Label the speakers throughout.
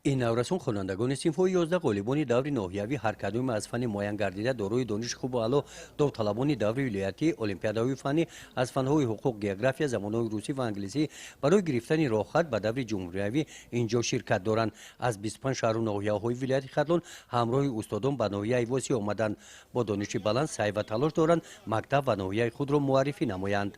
Speaker 1: Ин наврасон, хонандагони синфҳои 11, ғолибони даври ноҳиявӣ ҳар кадоме аз фанни муайян гардида, дорои дониши хубу аъло, довталабони даври вилоятӣ олимпиадаҳои фаннӣ аз фанҳои ҳуқуқ, география, забонҳои русӣ ва англисӣ барои гирифтани роҳхат ба даври ҷумҳуриявӣ ин ҷо ширкат доранд. Аз 25 шаҳру ноҳияҳои вилояти Хатлон ҳамроҳи устодон ба ноҳияи Восеъ омаданд. Бо дониши баланд саъй ва талош доранд мактаб ва ноҳияи худро муаррифӣ намоянд.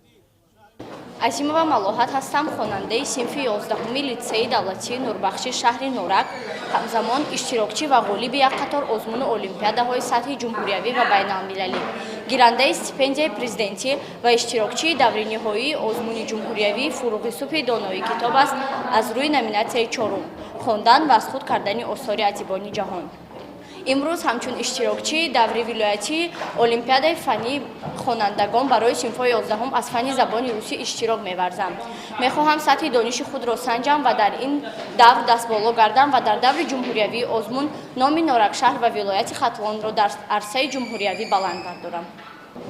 Speaker 2: Азимова Малоҳат ҳастам, хонандаи синфи 11-уми литсеи давлатии Нурбахши шаҳри Норак, ҳамзамон иштирокчӣ ва ғолиби як қатор озмуну олимпиадаҳои сатҳи ҷумҳуриявӣ ва байналмилалӣ, гирандаи стипендияи президентӣ ва иштирокчии даври ниҳоии озмуни ҷумҳуриявии «Фурӯғи субҳи донои китоб аст» аз рӯи номинатсияи чорум «Хондан ва аз худ кардани осори адибони ҷаҳон». Имрӯз ҳамчун иштирокчии даври вилоятии олимпиадаи фаннии хонандагон барои синфҳои 11-ум аз фанни забони русӣ иштирок меварзам. Мехоҳам сатҳи дониши худро санҷам ва дар ин давр дастболо гардам ва дар даври ҷумҳуриявии озмун номи Норакшаҳр ва вилояти Хатлонро дар арсаи ҷумҳуриявӣ баланд бардорам.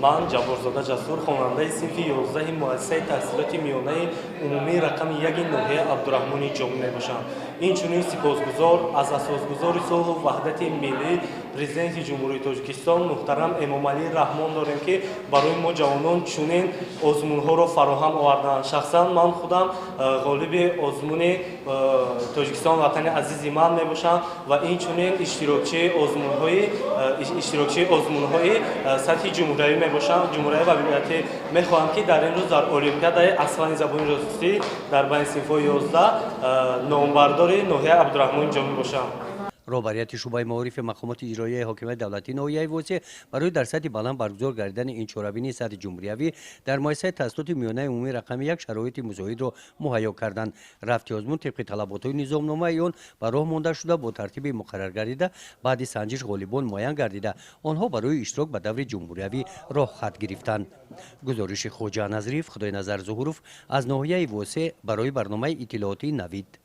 Speaker 3: Ман Ҷабборзода Ҷасур, хонандаи синфи 11-и муассисаи таҳсилоти миёнаи умумии рақами яки ноҳияи Абдураҳмони Ҷомӣ мебошам. Инчунин сипосгузор аз асосгузори сулҳу ваҳдати миллӣ, Президенти Ҷумҳурии Тоҷикистон муҳтарам Эмомалӣ Раҳмон дорем, ки барои мо ҷавонон чунин озмунҳоро фароҳам оварданд. Шахсан ман худам ғолиби озмуни «Тоҷикистон ватани азизи ман» мебошам ва инчунин иштирокчии озмунҳои сатҳи ҷумҳуриявӣ мебошам, ҷумҳуриявӣ ва вилоятӣ. Мехоҳам, ки дар ин рӯз дар олимпиадаи аз фанни забони русӣ дар байни синфҳои 11 номбардори ноҳияи Абдураҳмони Ҷомӣ бошам.
Speaker 1: Роҳбарияти шӯъбаи маорифи мақомоти иҷроияи ҳокимияти давлатии ноҳияи Восеъ барои дар сатҳи баланд баргузор гардидани ин чорабинии сатҳи ҷумҳуриявӣ дар муассисаи таҳсилоти миёнаи умумии рақами 1 шароити мусоидро муҳайё карданд. Рафти озмун тибқи талаботҳои низомномаи он ба роҳ монда шуда, бо тартиби муқаррар гардида, баъди санҷиш ғолибон муайян гардида, онҳо барои иштирок ба даври ҷумҳуриявӣ роҳхат гирифтанд. Гузориши Хоҷа Назриев, Худойназар Зуҳуров аз ноҳияи Восеъ барои барномаи иттилоотии «Навид».